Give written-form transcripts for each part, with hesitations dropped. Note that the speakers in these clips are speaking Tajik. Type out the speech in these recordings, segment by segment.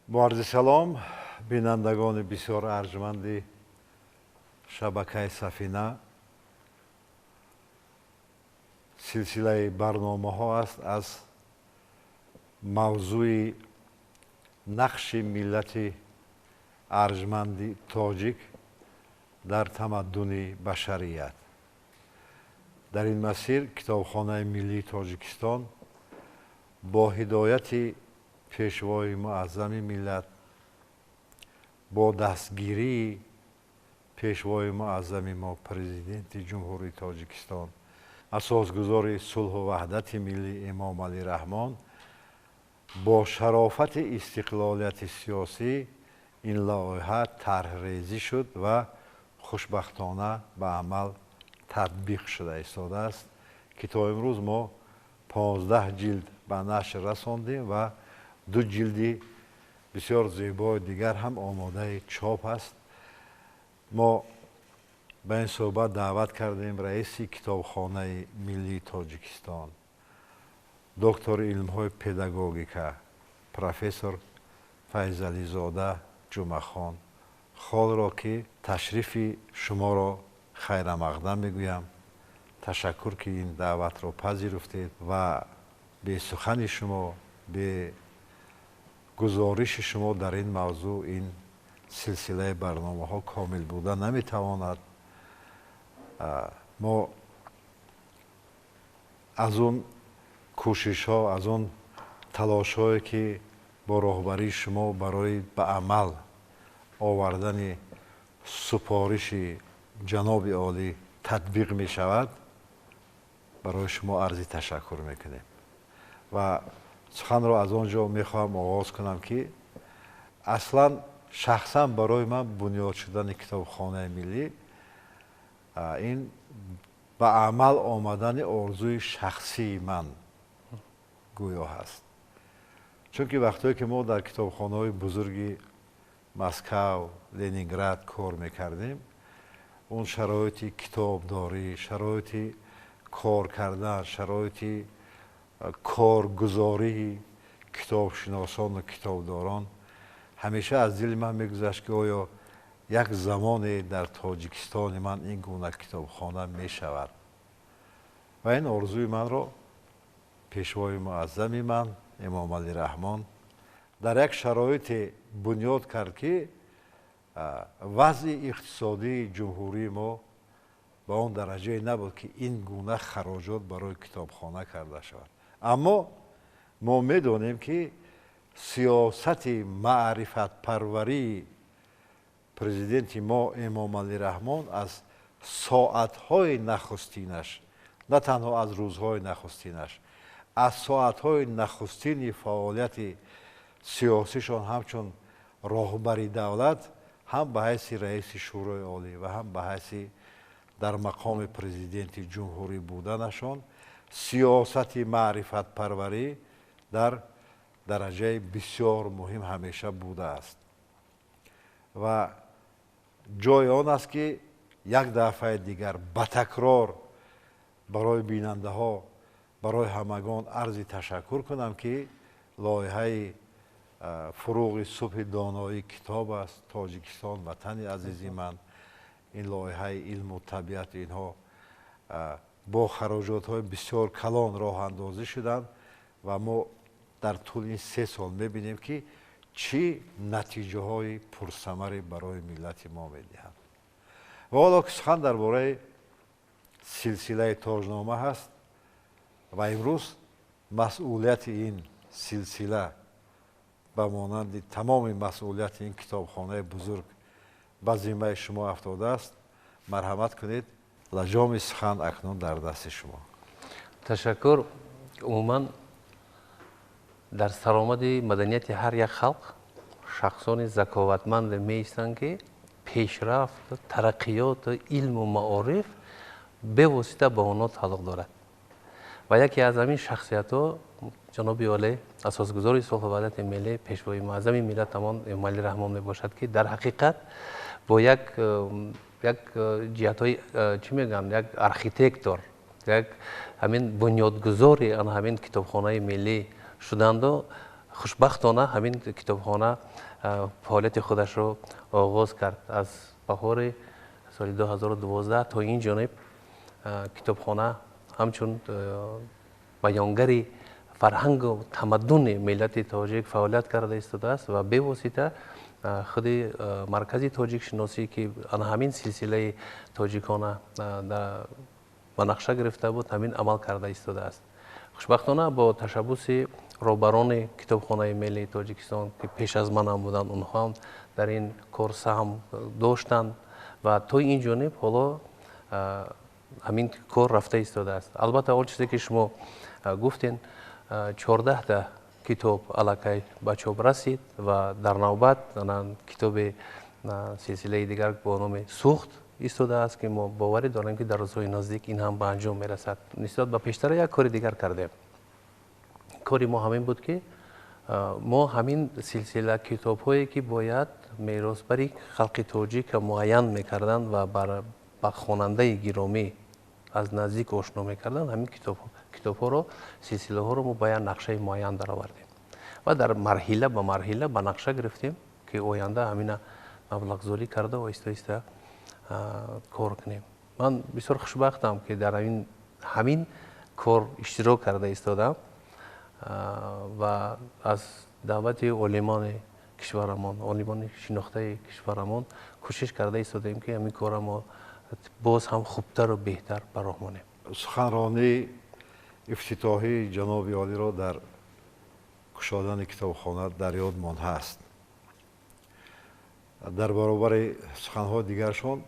Бо арзи салом, бинандагони бисёр арҷманди шабакаи Сафина, силсилаи барномаҳо аст аз мавзӯи нақши миллати арҷманди тоҷик дар тамаддуни башарият. Дар ин масир Китобхонаи миллии Тоҷикистон бо ҳидояти пешвои муаззами миллат, бо дастгирии пешвои муаззами мо, Президенти Ҷумҳурии Тоҷикистон, асосгузори сулҳу ваҳдати миллӣ Эмомалӣ Раҳмон, бо шарофати истиқлолияти сиёсӣ ин лоиҳа тарҳрезӣ шуд ва хушбахтона ба амал татбиқ шуда истодааст, ки то имрӯз мо 15 ҷилд ба нашр расондем ва 2 ҷилди бисёр зебои дигар ҳам омодаи чоп аст. Мо ба ин суҳбат даъват кардем раиси Китобхонаи миллии Тоҷикистон, доктори илмҳои педагогика, профессор Файзализода Ҷумъахон Холро, ки ташрифи шуморо хайрамақдам мегӯям. Ташаккур, ки ин даъватро пазируфтед ва бе сухани шумо, бе гузориши шумо дар ин мавзӯъ ин силсилаи барномаҳо комил буда наметавонад. Мо аз он кӯшишҳо, аз он талошҳое, ки бо роҳбарии шумо барои ба амал овардани супориши ҷаноби олӣ татбиқ мешавад, барои шумо арзи ташаккур мекунем. Ва суханро аз он ҷо мехоҳам оғоз кунам, ки аслан шахсан барои ман бунёд шудани Китобхонаи миллӣ ин ба амал омадани орзуи шахсии ман гӯё ҳаст. Чунки вақтое ки мо дар китобхонаҳои бузурги Москав, Ленинград кор мекардем, он шароити китобдорӣ, шароити кор кардан, шароити коргузории китобшиносону китобдорон ҳамеша аз дили ман мегузашт, ки оё як замоне дар Тоҷикистони ман ин гуна китобхона мешавад. Ва ин орзуи манро пешвои муаззами ман Эмомалӣ Раҳмон дар як шароите бунёд кард, ки вазъи иқтисодии ҷумҳурии мо ба он дараҷае набуд, ки ин гуна хароҷот барои китобхона карда шавад. Аммо мо медонем, ки сиёсати маърифатпарварии президенти мо Эмомалӣ Раҳмон аз соатҳои нахустинаш, на танҳо аз рӯзҳои нахустинаш, аз соатҳои нахустини фаъолияти сиёсишон ҳамчун роҳбари давлат, ҳам ба ҳайси раиси Шӯрои Олӣ ва ҳам ба ҳайси дар мақоми президенти ҷумҳурӣ буданашон, сиёсати маърифатпарварӣ дар дараҷаи бисёр муҳим ҳамеша будааст. Ва ҷои он аст, ки як дафъаи дигар ба такрор барои бинандаҳо, барои ҳамагон арзи ташаккур кунам, ки лоиҳаи фуруғи субҳи доноӣ китоб аст, Тоҷикистон ватани азизи ман, ин лоиҳаи илму табиат, инҳо бо хароҷотҳои бисёр калон роҳандозӣ шуданд ва мо дар тӯли ин 3 сол мебинем, ки чӣ натиҷаҳои пурсамаре барои миллати мо медиҳанд. Ва ҳоло ки сухан дар бораи силсилаи тоҷнома ҳаст ва имрӯз масъулияти ин силсила ба монанди тамоми масъулияти ин китобхонаи бузург ба зиммаи шумо афтодааст, марҳамат кунед, лаҷоми сухан акнун дар дасти шумо. Ташаккур. Умуман дар саромади маданияти ҳар як халқ шахсони заковатманд меистанд, ки пешрафт, тараққиёт, илму маориф бевосита ба онҳо тааллуқ дорад. Ва яке аз ҳамин шахсиятҳо ҷаноби олӣ, асосгузори сулҳу ваҳдати миллӣ, пешвои муаззами миллатамон Эмомалӣ Раҳмон мебошад, ки дар ҳақиқат бо як ҷиҳатҳои, чӣ мегӯям, як архитектор, як ҳамин бунёдгузори ҳамин китобхонаи миллӣ шуданду Хушбахтона ҳамин китобхона фаъолияти худашро оғоз кард. Аз баҳори соли 2012 то ин ҷониб китобхона ҳамчун баёнгари фарҳангу тамаддуни миллати тоҷик фаъолият карда истодааст ва бевосита худи маркази тоҷикшиносӣ, ки ана ҳамин силсилаи тоҷикона ба нақша гирифта буд, ҳамин амал карда истодааст. Хушбахтона бо ташаббуси роҳбарони китобхонаи миллии Тоҷикистон, ки пеш аз манам буданд, онҳо ҳам дар ин кор саҳм доштанд ва то ин ҷониб ҳоло ҳамин кор рафта истодааст. Албатта, он чизе ки шумо гуфтен, 14та китоб аллакай ба чоп расид ва дар навбат китоби силсилаи дигар бо номи Сухт истодааст, ки мо боварӣ дорем, ки дар рӯзҳои наздик ин ҳам ба анҷом мерасад. Нисбат ба пештара як кори дигар кардем. Кори мо ҳамин буд, ки мо ҳамин силсила китобҳое, ки бояд меросбари халқи тоҷика муайян мекарданд ва ба хонандаи гиромӣ аз наздик ошно мекарданд, ҳамин китобҳоро, силсилаҳоро мо ба як нақшаи муайян даровардем ва дар марҳила ба марҳила ба нақша гирифтем, ки оянда ҳамина маблағгузорӣ карда, оҳиста оҳиста кор кунем. Ман бисёр хушбахтам, ки дар ҳамин кор иштирок карда истодам ва аз даъвати олимони кишварамон, олимони шинохтаи кишварамон кӯшиш карда истодаем, ки ҳамин корро мо боз ҳам хубтару беҳтар ба роҳ монем. Суханронии ифтитоҳии ҷаноби олиро дар кушодани китобхона дар ёд мон ҳаст. Дар баробари суханҳои дигаршон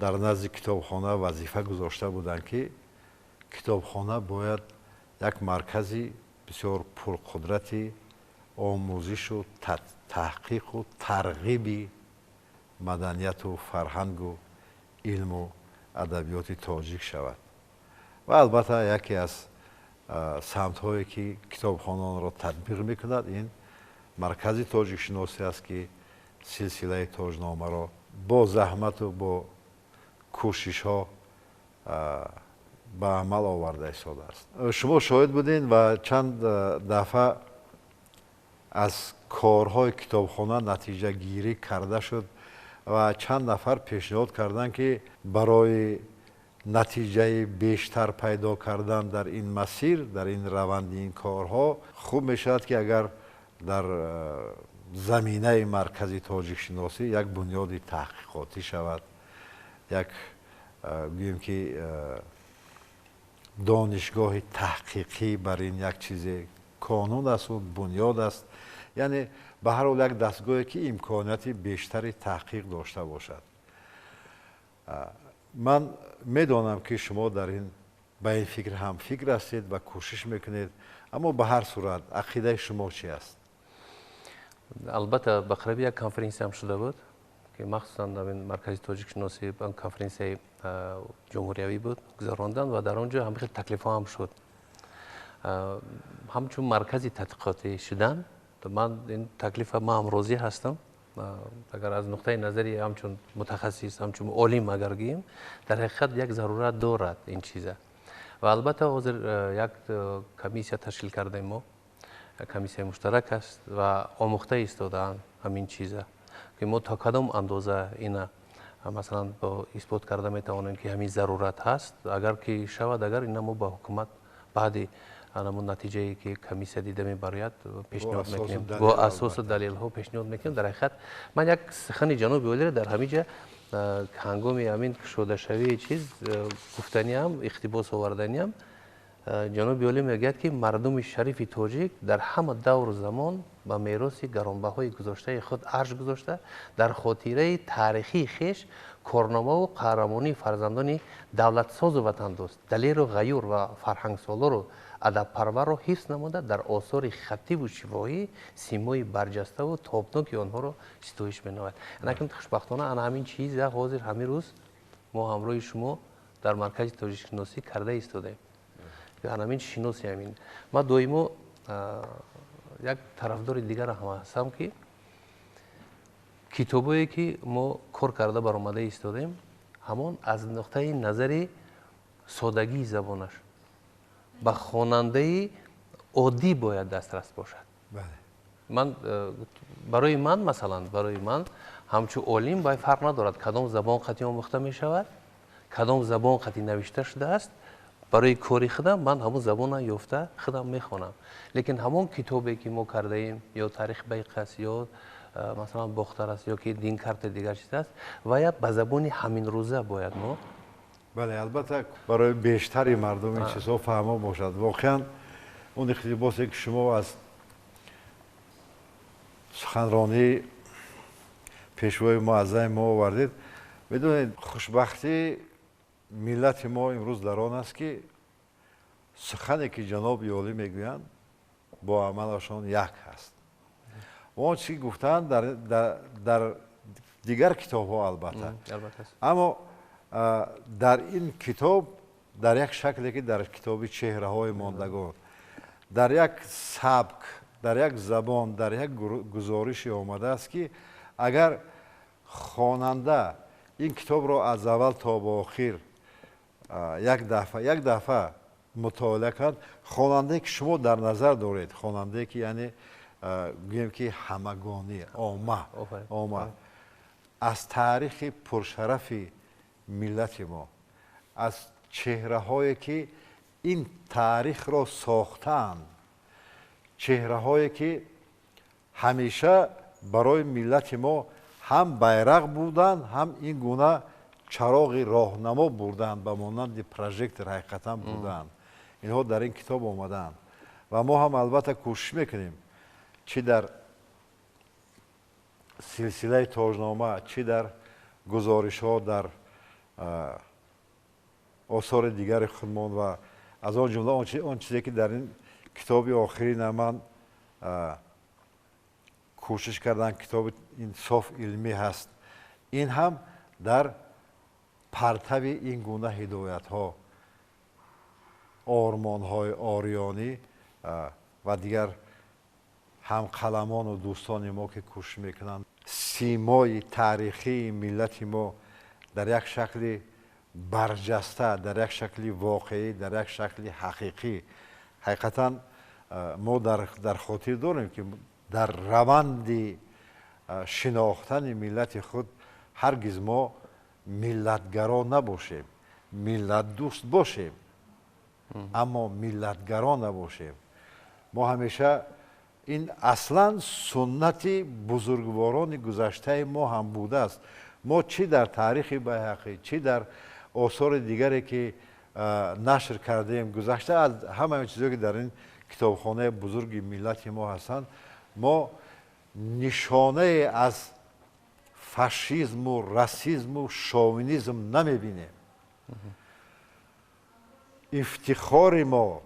дар назди китобхона вазифа гузошта буданд, ки китобхона бояд як маркази бисёр пурқудрати омӯзишу таҳқиқу тарғиби маданияту фарҳангу илму адабиёти тоҷик шавад. Ва албатта, яке аз самтҳое, ки китобхона онро татбиқ мекунад, ин маркази тоҷикшиносӣ аст, ки силсилаи Тоҷномаро бо заҳмату бо кӯшишҳо ба амал оварда истодааст. Шумо шоҳид будед ва чанд дафъа аз корҳои китобхона натиҷагирӣ карда шуд ва чанд нафар пешниҳод карданд, ки барои натиҷаи бештар пайдо кардан дар ин масир, дар ин раванди ин корҳо, хуб мешавад, ки агар дар заминаи маркази тоҷикшиносӣ як бунёди таҳқиқотӣ шавад, як, гӯем ки, донишгоҳи таҳқиқӣ бар ин як чизе қонун асту бунёд аст, яъне ба ҳар ҳол як дастгоҳе, ки имконияти бештари таҳқиқ дошта бошад. Ман медонам, ки шумо дар ин ба ин фикр ҳам фикр ҳастед ва кӯшиш мекунед, аммо ба ҳар сурат ақидаи шумо чи аст? Албатта, ба қариби як конференсия ҳам шуда буд, ки махсусан дар маркази тоҷикшиносӣ конференсияи ҷумҳуриявӣ буд, гузаронданд ва дар он ҷо ҳамин хел таклифҳо ҳам шуд. Ҳамчун маркази тадқиқотӣ шудан, ман ин таклифа ман ҳам розӣ ҳастам. Агар аз нуқтаи назари ҳамчун мутахассис, ҳамчун олим агар гӯем, дар ҳақиқат як зарурат дорад ин чиза. Ва албатта, ҳозир як комиссия ташкил кардем мо, комиссияи муштарак аст ва омӯхта истодаанд ҳамин чиза, ки мо то кадом андоза ина, масалан, бо исбот карда метавонем, ки ҳамин зарурат ҳаст. Агар ки шавад, агар ина мо ба ҳукумат баъди анамун натиҷае, ки комиссия дида мебарояд, пешниҳод мекунем, бо асосу далелҳо пешниҳод мекунем. Дар ҳақиқат, ман як сухани ҷаноби олиро дар ҳамин ҷа ҳангоми ҳамин кушодашавии чиз гуфтаниам, иқтибос оварданиам. Ҷаноби олӣ мегӯяд, ки мардуми шарифи тоҷик дар ҳама давру замон ба мероси гаронбаҳои гузоштаи худ арҷ гузошта, дар хотираи таърихии хеш корномаву қаҳрамонии фарзандони давлатсозу ватандӯст, далеру ғаюр ва фарҳангсолору адабпарварро ҳифз намуда, дар осори хаттиву шифоҳӣ симои барҷаставу тобноки онҳоро ситоиш менамояд. Анакун, хушбахтона, ана ҳамин чиза ҳозир ҳамин рӯз мо ҳамроҳи шумо дар маркази тоҷикшиносӣ карда истодаем. Ҳамин шиноси ҳамин ман доимо як тарафдори дигар ҳам ҳастам, ки китобое, ки мо кор карда баромада истодаем, ҳамон аз нуқтаи назари содагии забонаш ба хонандаи оддӣ бояд дастрас бошад. Ман барои ман, масалан, барои ман ҳамчун олим бай фарқ надорад, кадом забон қатъи омӯхта мешавад, кадом забон қатъи навишта шудааст. Барои кори худам ман ҳамон забонро ёфта худам мехонам. Лекин ҳамон китобе ки мо кардаем, ё таърихи Байқ аст, ё масалан Бохтар аст, ё ки динкарта дигар чиз аст, ва я ба забони ҳамин рӯза бояд мо. Бале, албатта барои бештари мардум ин чизҳо фаҳмо бошад. Воқеан он иқтибосе ки шумо аз суханронии пешвои муаззами мо овардед, медонед, хушбахтии миллати мо имрӯз дар он аст, ки сухане ки ҷаноби олӣ мегӯянд, бо амалашон як ҳаст. Он чизе гуфтаанд дар дигар китобҳо албатта, аммо дар ин китоб дар як шакле ки дар китоби чеҳраҳои мондагор, дар як сабк, дар як забон, дар як гузорише омадааст, ки агар хонанда ин китобро аз аввал то ба охир як дафъа мутолиа кард, хонандае ки шумо дар назар доред, хонандае ки яъне гӯем ки ҳамагонӣ, омма аз таърихи пуршарафи миллати мо, аз чеҳраҳое ки ин таърихро сохтаанд, чеҳраҳое ки ҳамеша барои миллати мо ҳам байрақ буданд, ҳам ин гуна чароғи роҳнамо бурданд, ба монанди прожектор ҳақиқатан буданд. Инҳо дар ин китоб омадаанд ва мо ҳам албатта кӯшиш мекунем, чӣ дар силсилаи тоҷнома, чӣ дар гузоришҳо, дар осори дигари худмон ва аз он ҷумла он чизе ки дар ин китоби охирина ман кӯшиш кардам, китоби ин соф илмӣ ҳаст, ин ҳам дар партави ин гуна ҳидоятҳо, ормонҳои ориёнӣ ва дигар ҳамқаламону дӯстони мо ки кӯшиш мекунанд симои таърихии миллати мо дар як шакли барҷаста, дар як шакли воқеӣ, дар як шакли ҳақиқӣ. Ҳақиқатан мо дар хотир дорем, ки дар раванди шинохтани миллати худ ҳаргиз мо миллатгаро набошем, миллатдӯст бошем, аммо миллатгаро набошем. Мо ҳамеша ин аслан суннати бузургворони гузаштаи мо ҳам будааст. Мо чӣ дар таърихи Байҳақӣ, чӣ дар осори дигаре ки нашр кардаем, гузашта аз ҳамаи чизое ки дар ин китобхонаи бузурги миллати мо ҳастанд, мо нишонае аз фашизму расизму шовинизм намебинем. Ифтихори мо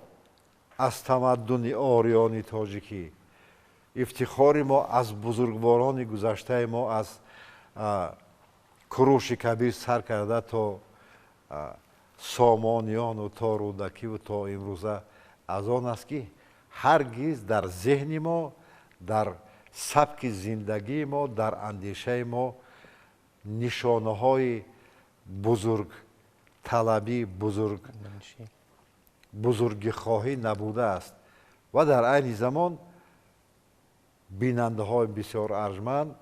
аз тамаддуни ориёни тоҷикӣ, ифтихори мо аз бузургворони гузаштаи мо, аз Куруши Кабир сар карда то Сомониёну то Рӯдакиву то имрӯза, аз он аст, ки ҳаргиз дар зеҳни мо, дар сабки зиндагии мо, дар андешаи мо нишонаҳои бузургталабӣ, бузургихоҳӣ набудааст. Ва дар айни замон бинандаҳои бисёр арҷманд,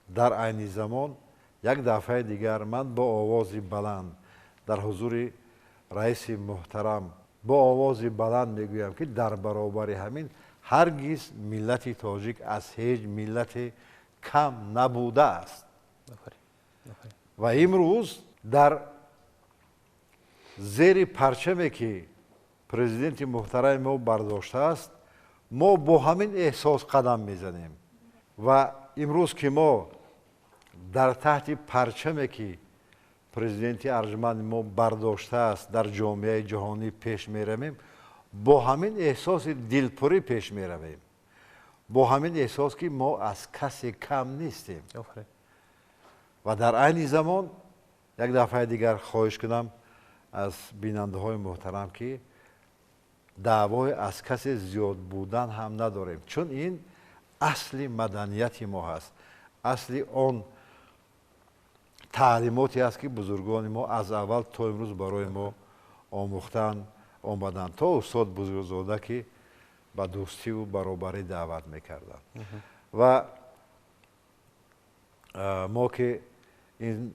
дар айни замон як дафъаи дигар ман бо овози баланд дар ҳузури раиси муҳтарам бо овози баланд мегӯям, ки дар баробари ҳамин ҳаргиз миллати тоҷик аз ҳеҷ миллате кам набудааст. Ва имрӯз дар зери парчаме ки президенти муҳтарами мо бардоштааст, мо бо ҳамин эҳсос қадам мезанем. Ва имрӯз ки мо дар таҳти парчаме ки президенти арҷманди мо бардоштааст дар ҷомеаи ҷаҳонӣ пеш меравем, бо ҳамин эҳсоси дилпурӣ пеш меравем, бо ҳамин эҳсос ки мо аз касе кам нестем. Ва дар айни замон як дафъаи дигар хоҳиш кунам аз бинандаҳои муҳтарам, ки даъвои аз касе зиёд будан ҳам надорем, чун ин асли маданияти мо ҳаст, асли он таълимоте аст, ки бузургони мо аз аввал то имрӯз барои мо омӯхтан омаданд, то устод Бузургзода ки ба дӯстиву баробарӣ даъват мекарданд. Ва мо ки ин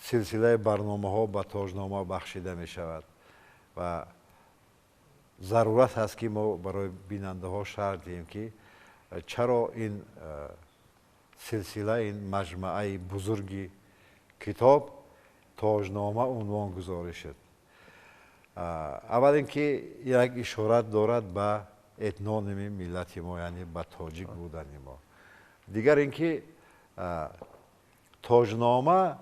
силсилаи барномаҳо ба Тоҷнома бахшида мешавад ва зарурат ҳаст, ки мо барои бинандаҳо шарҳ диҳем, ки чаро ин силсила, ин маҷмӯаи бузурги китоб Тоҷнома унвонгузорӣ шуд. Аввал ин ки як ишорат дорад ба этноними миллати мо, яъне ба тоҷик будани мо. Дигар ин ки Тоҷнома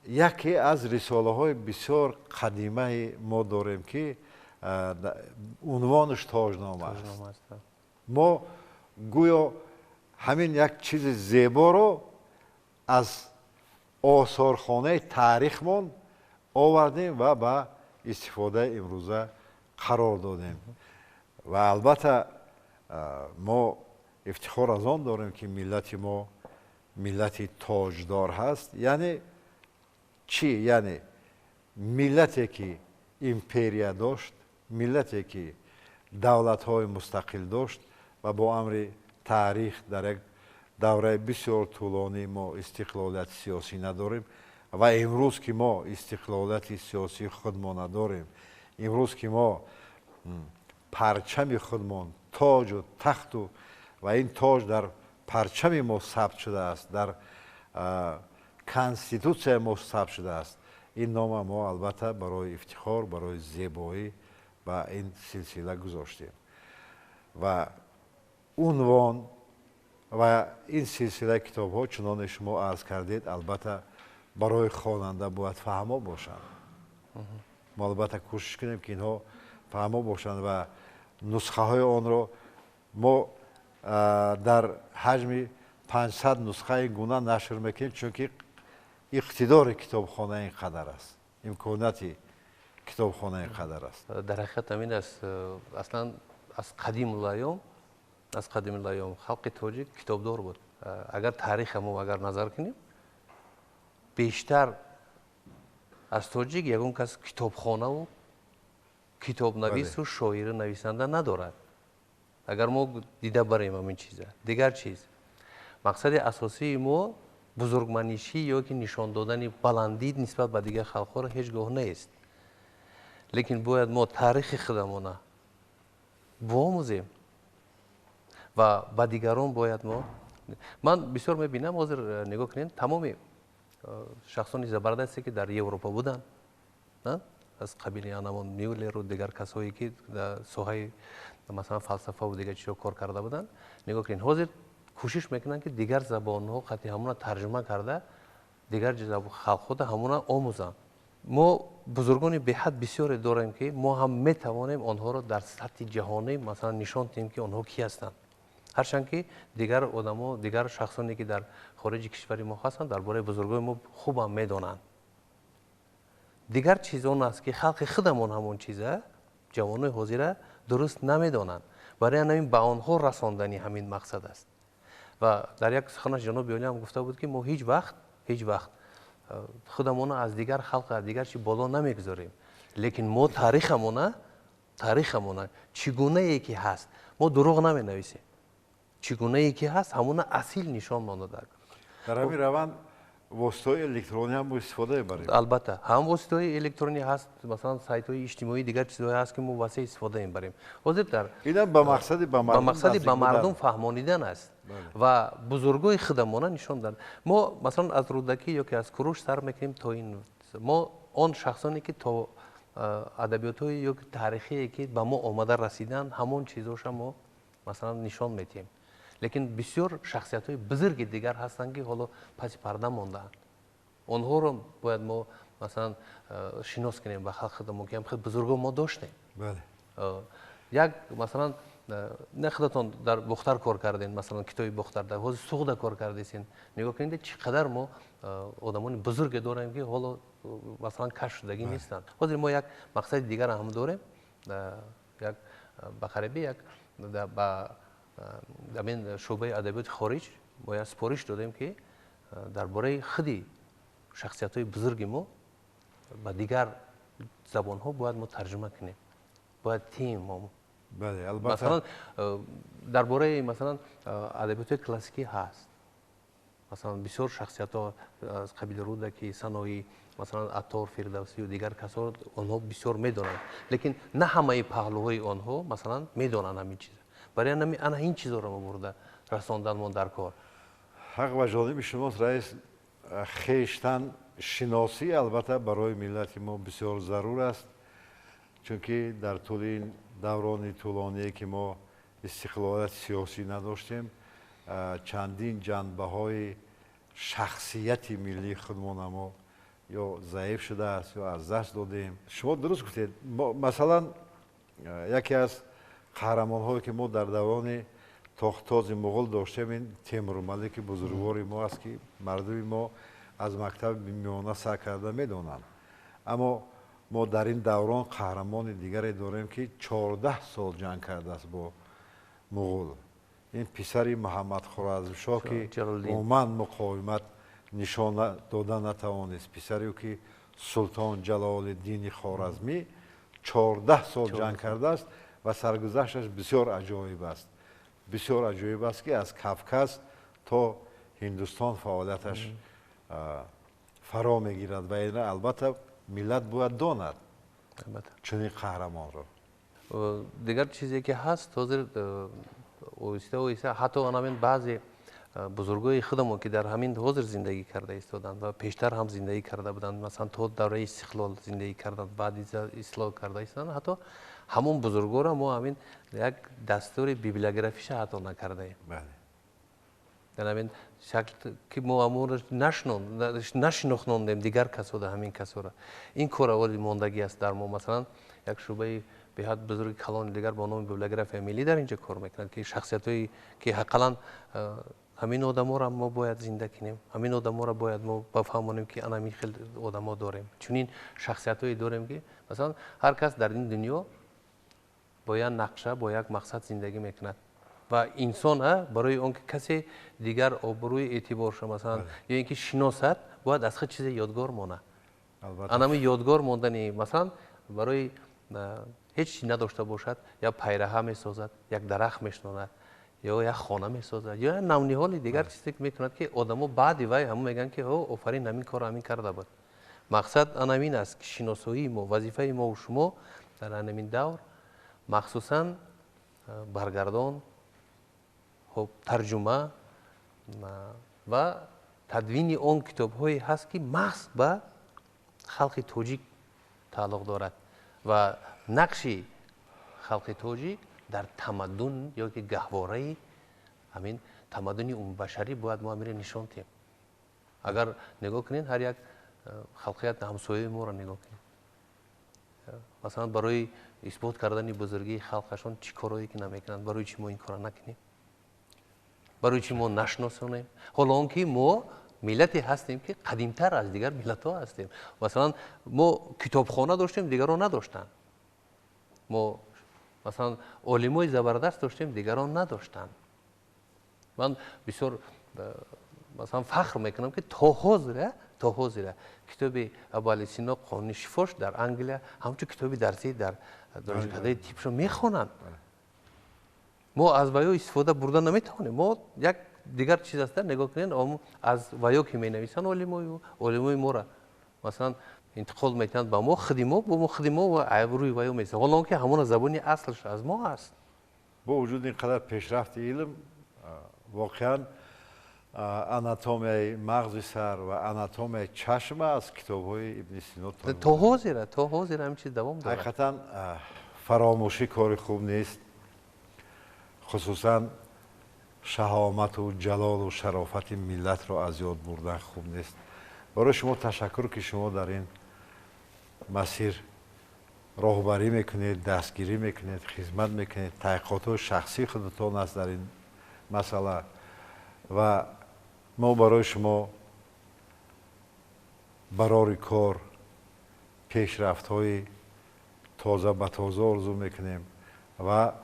яке аз рисолаҳои бисёр қадимаи мо дорем, ки унвонаш Тоҷнома аст. Мо гӯё ҳамин як чизи зеборо аз осорхонаи таърихмон овардем ва ба истифодаи имрӯза қарор додем. Ва албатта мо ифтихор аз он дорем, ки миллати мо миллати тоҷдор ҳаст. Яъне чӣ? Яъне миллате ки империя дошт, миллате ки давлатҳои мустақил дошт ва бо амри таърих дар як давраи бисёр тӯлонӣ мо истиқлолияти сиёсӣ надорем ва имрӯз ки мо истиқлолияти сиёсии худмо надорем, имрӯз ки мо парчами худмон, тоҷу тахту ва ин тоҷ дар парчами мо сабт шудааст, дар конститутсияи мо сабт шудааст, ин нома мо албатта барои ифтихор, барои зебоӣ ба ин силсила гузоштем. Ва унвон ва ин силсилаи китобҳо, чуноне шумо арз кардед, албатта барои хонанда бояд фаҳмо бошанд. Мо албатта кӯшиш кунем, ки инҳо фаҳмо бошанд ва нусхаҳои онро мо дар ҳаҷми 500 нусхаи гуна нашр мекунем, чунки иқтидори китобхона ин қадар аст, имконияти китобхона ин қадар аст. Дар ҳақиқат ҳамин аст. Аслан аз қадимулайём, аз қадимулайём халқи тоҷик китобдор буд. Агар тариха мо агар назар кунем, бештар аз тоҷик ягон кас китобхонаву китобнавису шоиру нависанда надорад. Агар мо дида барем ҳамин чиза. Дигар чиз, мақсади асосии мо бузургманишӣ ё ки нишон додани баландӣ нисбат ба дигар халқҳоро ҳеҷ гоҳ нест, лекин бояд мо таърихи худамона биомӯзем ва ба дигарон бояд мо. Ман бисёр мебинам, ҳозир нигоҳ кунед, тамоми шахсони забардасте, ки дар Европа буданд, аз қабили анамон Мюллеру дигар касое, ки дар соҳаи масалан фалсафаву дигар чизҳо кор карда буданд, нигоҳ кунед, ҳозир кӯшиш мекунанд, ки дигар забонҳо қати ҳамона тарҷума карда, дигар халқҳода ҳамона омӯзанд. Мо бузургони беҳад бисёре дорем, ки мо ҳам метавонем онҳоро дар сатҳи ҷаҳонӣ масалан нишон диҳем, ки онҳо ки ҳастанд. Ҳарчанд ки дигар одамо, дигар шахсоне, ки дар хориҷи кишвари мо ҳастанд, дар бораи бузургони мо хубам медонанд. Дигар чиз он аст, ки халқи худамон ҳамон чиза, ҷавонои ҳозира дуруст намедонанд. Барои ҳамин ба онҳо расондани ҳамин мақсад аст. Ва дар як суханаш ҷаноби олӣ ҳам гуфта буд, ки мо ҳеҷ вақт, ҳеҷ вақт худамонро аз дигар халқ, аз дигар чи боло намегузорем, лекин мо таърихамона, таърихамона чӣ гунае ки ҳаст, мо дурӯғ наменависем, чӣ гунае ки ҳаст, ҳамона асил нишон монда. Дар ҳамин раванд воситаҳои электронӣ ҳам истифода мебарем. Албатта, ҳам воситаҳои электронӣ ҳаст, масалан сайтҳои иҷтимоӣ, дигар чизҳое ҳаст, ки мо васеъ истифода мебарем ҳозир. Дар инам ба мақсади ба мардум, ба мақсади ба мардум фаҳмонидан аст ва бузургои худамона нишон дод. Мо масалан аз Рӯдакӣ ё ки аз Куруш сар мекунем то ин мо он шахсоне, ки то адабиётҳое ё ки таърихие, ки ба мо омада расиданд, ҳамон чизоша мо масалан нишон медиҳем. Лекин бисёр шахсиятҳои бузурги дигар ҳастанд, ки ҳоло паси парда мондаанд. Онҳоро бояд мо масалан шинос кунем ба халқи худамон, ки ҳам хел бузурго мо доштем. Як масалан не, худатон дар Бохтар кор кардем, масалан китоби Бохтар, дар ҳозир Суғда кор кардесин. Нигоҳ кунед, чӣ қадар мо одамони бузурге дорем, ки ҳоло масалан кашф шудагӣ нестанд. Ҳозир мо як мақсади дигар ҳам дорем, як ба қарибӣ як ба ҳамин шӯъбаи адабиёти хориҷ бояд супориш додем, ки дар бораи худи шахсиятҳои бузурги мо ба дигар забонҳо бояд мо тарҷума кунем, бояд тим мо. Бале, албатта. Масалан, дар бораи масалан адабиёти классикӣ ҳаст. Масалан, бисёр шахсиятҳо аз қабили Рӯдакӣ, Саноӣ, масалан Аттор, Фирдавсӣ ва дигар касо онҳо бисёр медонанд. Лекин на ҳамаи паҳлӯҳои онҳо масалан медонанд ҳамин чиза. Барои ана ин чизоро мо бурда расонданмон дар кор. Ҳақ ба ҷониби шумост, раис. Хештан шиносӣ албатта барои миллати мо бисёр зарур аст, чунки дар тӯли ин даврони тӯлоние ки мо истиқлолияти сиёсӣ надоштем, чандин ҷанбаҳои шахсияти миллии худмона мо ё заиф шудааст, ё аз даст додем. Шумо дуруст гуфтед. Масалан, яке аз қаҳрамонҳое ки мо дар даврони тохтози муғул доштем, ин Темурмалики бузургвори мо аст, ки мардуми мо аз мактаби миёна сар карда медонанд. Аммо мо дар ин даврон қаҳрамони дигаре дорем, ки 14 сол ҷанг кардааст бо муғул. Ин писари Муҳаммад Хоразмшоҳ, ки умуман муқовимат нишон дода натавонист. Писаре ки Султон Ҷалолиддини Хоразмӣ 14 сол ҷанг кардааст ва саргузашташ бисёр аҷоиб аст. Бисёр аҷоиб аст, ки аз Кавказ то Ҳиндустон фаъолияташ фаро мегирад ва ина албатта миллат бояд донад чунин қаҳрамонро. Дигар чизе ки ҳаст ҳозир оҳиста оҳиста ҳатто ҳамин баъзе бузургои худамон ки дар ҳамин ҳозир зиндагӣ карда истоданд ва пештар ҳам зиндагӣ карда буданд, масалан то давраи истиқлол зиндагӣ карданд, баъди истиқлол карда истоданд, ҳатто ҳамон бузургоро мо ҳамин як дастури библиографиша ҳатто накардаем. Дар ҳамин шакл ки мо ҳамонро нашинохнондем дигар касода ҳамин касоро. Ин кор аввали мондагӣ аст дар мо. Масалан, як шӯъбаи беҳад бузурги калони дигар бо номи библиография миллӣ дар инҷо кор мекунад, ки шахсиятҳое ки ҳаққалан ҳамин одаморо мо бояд зинда кунем, ҳамин одаморо бояд мо бафаҳмонем, ки ана ҳамин хел одамо дорем, чунин шахсиятҳое дорем, ки масалан ҳар кас дар ин дунё бо як нақша, бо як мақсад зиндагӣ мекунад ва инсон барои он ки касе дигар обрӯи эътиборша масалан ё ин ки шиносад, бояд аз худ чизе ёдгор монад. Ана ҳамин ёдгор мондани масалан барои ҳеҷ чиз надошта бошад, як пайраҳа месозад, як дарахт мешинонад, ё як хона месозад, ё як навниҳоли дигар чизе мекунад, ки одамо баъди вай ҳамон мегӯянд, ки офарин, ҳамин корро ҳамин карда буд. Мақсад ана ҳамин аст, ки шиносоии мо, вазифаи мову шумо дар ҳамин давр махсусан баргардон, хуб, тарҷума ва тадвини он китобҳое ҳаст, ки махз ба халқи тоҷик тааллуқ дорад ва нақши халқи тоҷик дар тамаддун ё ки гаҳвораи ҳамин тамаддуни умумбашарӣ бояд мо ҳаминро нишон диҳем. Агар нигоҳ кунед, ҳар як халқият ҳамсояи моро нигоҳ кунед, масалан барои исбот кардани бузургии халқашон чӣ корҳое ки намекунанд, барои чӣ мо ин корро накунем? Барои чӣ мо нашиносонем? Ҳоло он ки мо миллате ҳастем, ки қадимтар аз дигар миллатҳо ҳастем. Масалан, мо китобхона доштем, дигарон надоштанд. Мо масалан олимои забардаст доштем, дигарон надоштанд. Ман бисёр масалан фахр мекунам, ки то ҳозира китоби Абуалӣ Сино «Қонуни шифош» дар Англия ҳамчун китоби дарсӣ дар донишкадаи тибшо мехонанд. Мо аз ваё истифода бурда наметавонем. Мо як дигар чиз аст, нигоҳ кунед, аз ваё ки менависанд олимои моро масалан интиқол метиҳанд ба мо, худи мо, бо мо худи мо ва рӯи ваё месозем, ҳоло он ки ҳамона забони аслш аз мо аст. Бо вуҷуди ин қадар пешрафти илм, воқеан анатомияи мағзи сар ва анатомияи чашм аз китобҳои Ибни Сино то ҳозир ҳамин чиз давом дорад. Ҳақиқатан фаромӯшӣ кори хуб нест, хусусан шаҳомату ҷалолу шарофати миллатро аз ёд бурдан хуб нест. Барои шумо ташаккур, ки шумо дар ин масир роҳбарӣ мекунед, дастгирӣ мекунед, хизмат мекунед. Таҳқиқотҳои шахсии худатон аст дар ин масъала ва мо барои шумо барори кор, пешрафтҳои тоза ба тоза орзу мекунем ва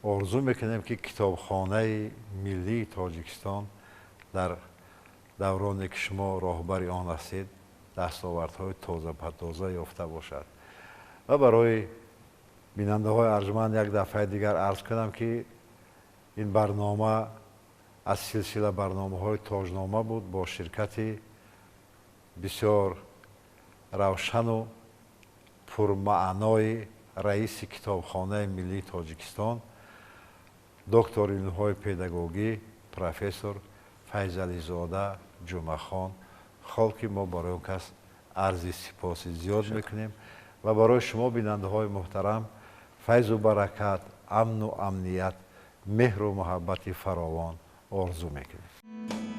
орзу мекунем, ки китобхонаи миллии Тоҷикистон дар давроне ки шумо роҳбари он ҳастед, дастовардҳои тоза ба тоза ёфта бошад ва барои Бинандаҳои арҷманд, як дафъаи дигар арз кунам, ки ин барнома аз силсила барномаҳои Тоҷнома буд бо ширкати бисёр равшану пурмаънои раиси Китобхонаи миллии Тоҷикистон, доктори илмҳои педагогӣ, профессор Файзализода Ҷумъахон Хол, ки мо барои он кас арзи сипоси зиёд мекунем ва барои шумо, бинандаҳои муҳтарам, файзу баракат, амну амният, меҳру муҳаббати фаровон орзу мекунем.